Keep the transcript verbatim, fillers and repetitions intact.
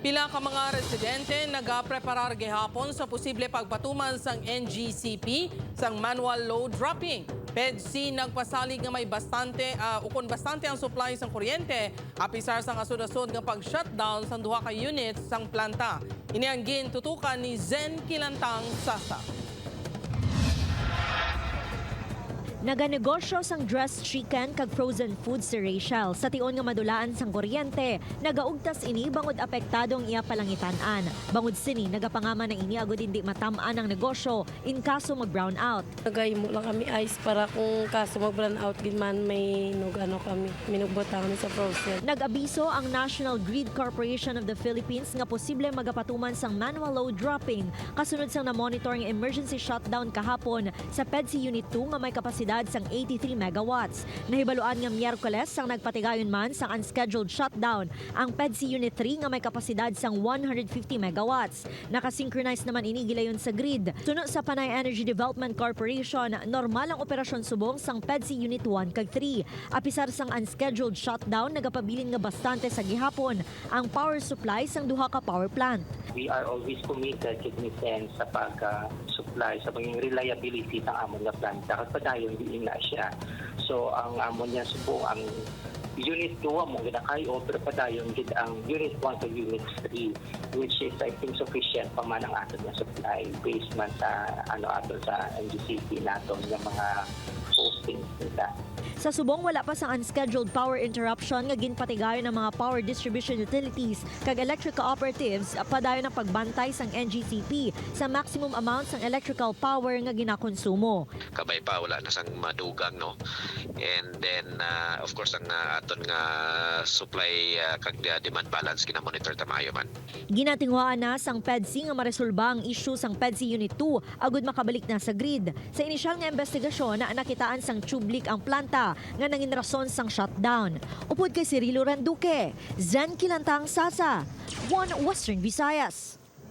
Pila ka mga residente nagapreparar gihapon sa posible pagpatuman sang N G C P sang manual load dropping. PEDCI nagpasalig nga may bastante, ah, ukon bastante ang supply sang kuryente, apisar sang asod-asod nga pag-shutdown sang duha ka units sang planta. Ini ang gintutukan ni Zen Kilantang Sasa. Naganegosyo sang dressed chicken kag frozen food si Rachel. Sa tion nga madulaan sang kuryente, nagaugtas ini bangod apektado ang iya palangitan-an. Bangod sini, nagapangama na ini agud hindi matam-an ang negosyo in kaso mag-brownout. Nagahimo lang kami ice para kung kaso mag-brownout gid man, may nug-ano kami, may nugbutang kami sa frozen. Nag-abiso ang National Grid Corporation of the Philippines nga posible magapatuman sang manual load dropping kasunod sang na-monitor nga emergency shutdown kahapon sa PEDCI Unit two nga may kapasidad sang eighty-three megawatts. Nahibaluan nga Miyerkules sang nagpatigayon man sang unscheduled shutdown ang PEDCI Unit three nga may kapasidad sang one hundred fifty megawatts. Naka-synchronize naman ini gilayon sa grid. Suno sa Panay Energy Development Corporation, normal ang operasyon subong sang PEDCI Unit one kag three. Apisar sang unscheduled shutdown, nagapabilin nga bastante sa gihapon ang power supply sang duha ka power plant. We are always committed, kag ni Sen, sa pag-supply sa mga reliability sang amon nga planta, kag padayon diin na siya. So, ang amon nga subo, ang Unit two among ginakayo, pero padayon gid ang Unit one to Unit three, which is, I think, sufficient pa man ang aton nga supply based man sa, ano, aton sa N G C P naton nga mga postings nila. Sa subong wala pa sang unscheduled power interruption nga ginpatigayon ang mga power distribution utilities kag electric cooperatives, padayon ang pagbantay sang N G C P sa maximum amount sang electrical power nga ginakonsumo. Kabay pa, wala na sang madugang, no? And then, ah, of course, ang, ah, aton nga supply, ah, kag, ah, demand balance, ginamonitor ta maayo man. Ginatinguhaan na sang PEDCI nga maresolba ang issue sang PEDCI Unit two agud makabalik na sa grid. Sa inisyal nga investigasyon, nakitaan sang tube leak ang planta nga nangin rason sang shutdown. Upod kay Cirilo Randuque, Zen Kilantang, Sasa, One Western Visayas.